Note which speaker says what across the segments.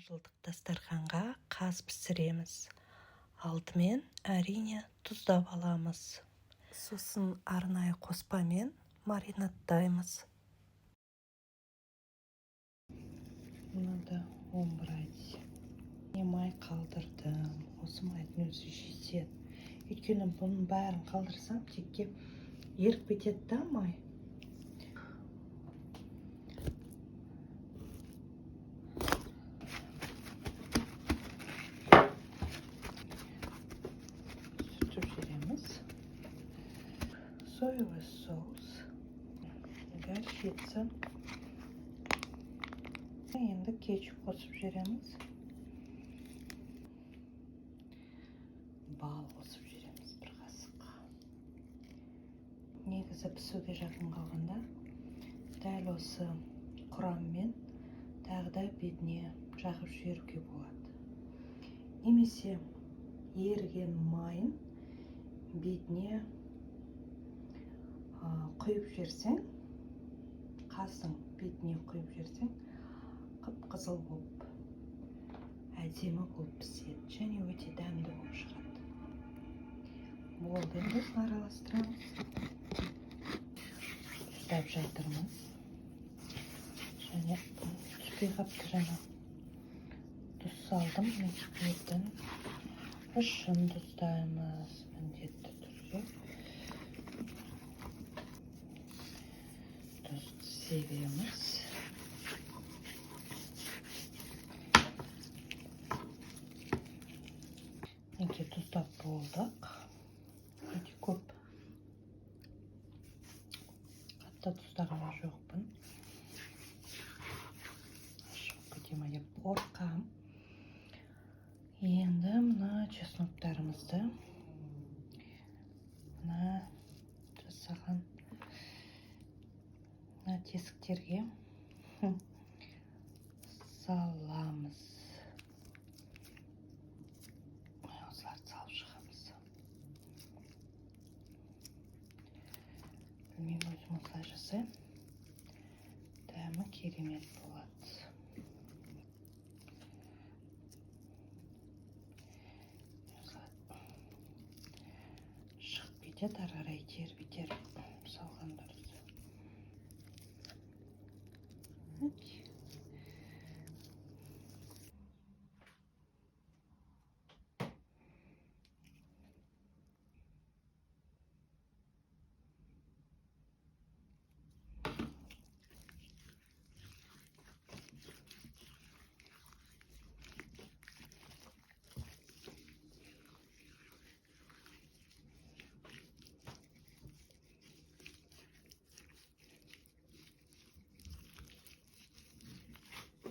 Speaker 1: Жылдық дастарханға қаз пісіреміз. Алдымен, әрине, тұздап аламыз. Сосын арнайы қоспамен маринадтаймыз. Мынада убрать. Не май қалдырдым. Осы майдың өзі жетеді. Өйткені бұның бәрін қалдырсам, текке еріп кетеді да май. Сүртіп жібереміз. Соевый соус, горчица. Енді кетчуп қосып жібереміз. Бал қосып жібереміз бір қасық. Негізі пісуге жақын қалғанда дәл осы құраммен тағы да бетіне жағып жіберуге болады. Немесе еріген майын бетіне құйып жіберсең, қаздың бетіне құйып жіберсең, қып-қызыл болып, әдемі болып піседі және өте дәмді болып шығады. Болды, енді осыны араластырамыз. Тұздап жатырмыз. Және түспей қапты жаңа. Тұз салдым, бетін ішін тұздаймыз міндетті түрде. Тұзды себеміз. Мінекей, тұздап болдық. Өте көп қатты тұздаған жоқпын. Шығып кете ма деп қорқам. Енді мына чесноктарымызды мына жасаған мына тесіктерге саламыз. Осыларды салып шығамыз. Білмеймін, өзім осылай жасаймын. Дәмі керемет болады. Осылай шығып кетеді, ары қарай итеріп итеріп салған дұрыс. Мінекей.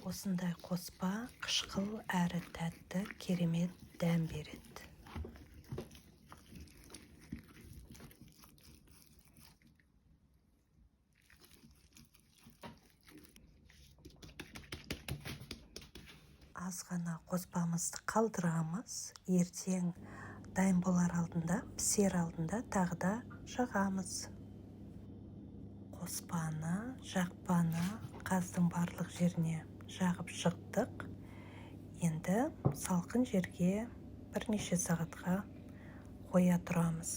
Speaker 1: Осындай қоспа қышқыл әрі тәтті, керемет дәм береді. Аз ғана қоспамызды қалдырамыз. Ертең дайын болар алдында, пісер алдында тағы да жағамыз. Қоспаны, жақпаны қаздың барлық жеріне жағып шықтық. Енді салқын жерге бірнеше сағатқа қоя тұрамыз.